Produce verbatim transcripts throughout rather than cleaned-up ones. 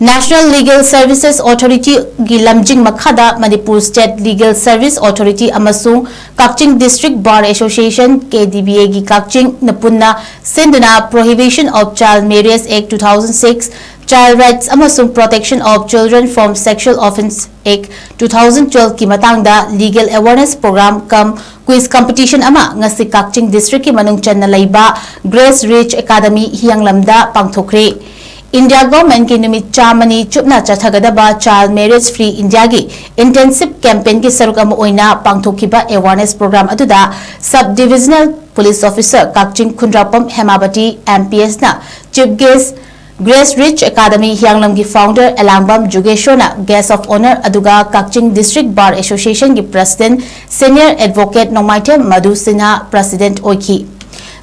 National Legal Services Authority ꯒꯤ ꯂꯝꯖꯤꯡ ꯃꯈꯥꯗ Manipur State Legal Service Authority ꯑꯃꯁꯨꯡ Kakching District Bar Association, K D B A ꯒꯤ ꯀꯛꯆꯤꯡꯅ ꯄꯨꯟꯅ ꯁꯤꯟꯗꯨꯅ Prohibition of Child Marriage Act two thousand six, Child Rights ꯑꯃꯁꯨꯡ Protection of Children from Sexual Offence Act two thousand twelve ꯀꯤ ꯃꯇꯥꯡꯗ Legal Awareness Program cum Quiz Competition ꯑꯃ ꯉꯁꯤ ꯀꯛꯆꯤꯡ District ꯀꯤ ꯃꯅꯨꯡ ꯆꯟꯅ ꯂꯩꯕ Grace Ridge Academy ꯍꯤꯌꯥꯡꯂꯝꯗ ꯄꯥꯡꯊꯣꯛꯈ꯭ꯔꯦ꯫ India Government ꯀꯤ ꯅꯨꯃꯤꯠ ꯆꯥꯝꯃꯅꯤ ꯆꯨꯞꯅ ꯆꯠꯊꯒꯗꯕ Child Marriage Free India ꯒꯤ Intensive Campaign ꯒꯤ ꯁꯔꯨꯛ ꯑꯃ ꯑꯣꯏꯅ ꯄꯥꯡꯊꯣꯛꯈꯤꯕ Awareness Program ꯑꯗꯨꯗ Sub Divisional Police Officer ꯀꯛꯆꯤꯡ ꯈꯨꯟꯗ꯭ꯔꯥꯛꯄꯝ ꯍꯦꯃꯥꯕꯇꯤ M P S ꯅ Chief Guest, Grace Ridge Academy ꯍꯤꯌꯥꯡꯂꯝꯒꯤ Founder Elangbam ꯖꯨꯒꯦꯁꯣꯔꯅ Guest of Honour, ꯑꯗꯨꯒ ꯀꯛꯆꯤꯡ District Bar Association ꯒꯤ President Senior Advocate ꯅꯣꯡꯃꯥꯏꯊꯦꯝ ꯃꯙꯨ ꯁꯤꯟꯍꯥ President ꯑꯣꯏꯈꯤ꯫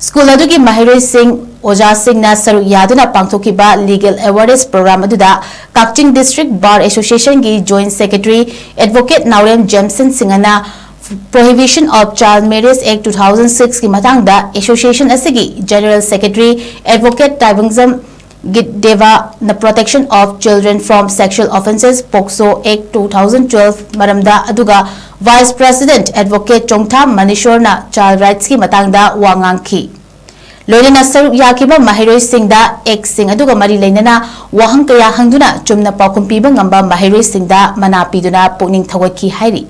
ꯁ꯭ꯀꯨꯜ ꯑꯗꯨꯒꯤ ꯃꯍꯩꯔꯣꯏꯁꯤꯡ, ꯑꯣꯖꯥꯁꯤꯡꯅ ꯁꯔꯨꯛ ꯌꯥꯗꯨꯅ ꯄꯥꯡꯊꯣꯛꯈꯤꯕ Legal Awareness Program ꯑꯗꯨꯗ ꯀꯛꯆꯤꯡ District Bar Association ꯒꯤ Joint Secretary Advocate ꯅꯥꯎꯔꯦꯝ ꯖꯦꯝꯁꯟ ꯁꯤꯡꯍꯅ Prohibition of Child Marriage Act two thousand six ꯀꯤ ꯃꯇꯥꯡꯗ Association ꯑꯁꯤꯒꯤ General Secretary Advocate ꯇꯥꯏꯕꯪꯖꯝ ꯒꯤꯠꯗꯦꯕꯥꯅ Protection of Children from Sexual Offences, POCSO Act two thousand twelve ꯃꯔꯝꯗ, ꯑꯗꯨꯒ Vice President Advocate ꯆꯣꯡꯊꯥꯝ ꯃꯅꯤꯁꯣꯔꯅ Child Rights ꯀꯤ ꯃꯇꯥꯡꯗ ꯋꯥ ꯉꯥꯡꯈꯤ꯫ ꯂꯣꯏꯅꯅ ꯁꯔꯨꯛ ꯌꯥꯈꯤꯕ ꯃꯍꯩꯔꯣꯏꯁꯤꯡꯗ Act ꯁꯤꯡ ꯑꯗꯨꯒ ꯃꯔꯤ ꯂꯩꯅꯅ ꯋꯥꯍꯪ ꯀꯌꯥ ꯍꯪꯗꯨꯅ ꯆꯨꯝꯅ ꯄꯥꯎꯈꯨꯝ ꯄꯤꯕ ꯉꯝꯕ ꯃꯍꯩꯔꯣꯏꯁꯤꯡꯗ ꯃꯅꯥ ꯄꯤꯗꯨꯅ ꯄꯨꯛꯅꯤꯡ ꯊꯧꯒꯠꯈꯤ ꯍꯥꯏꯔꯤ꯫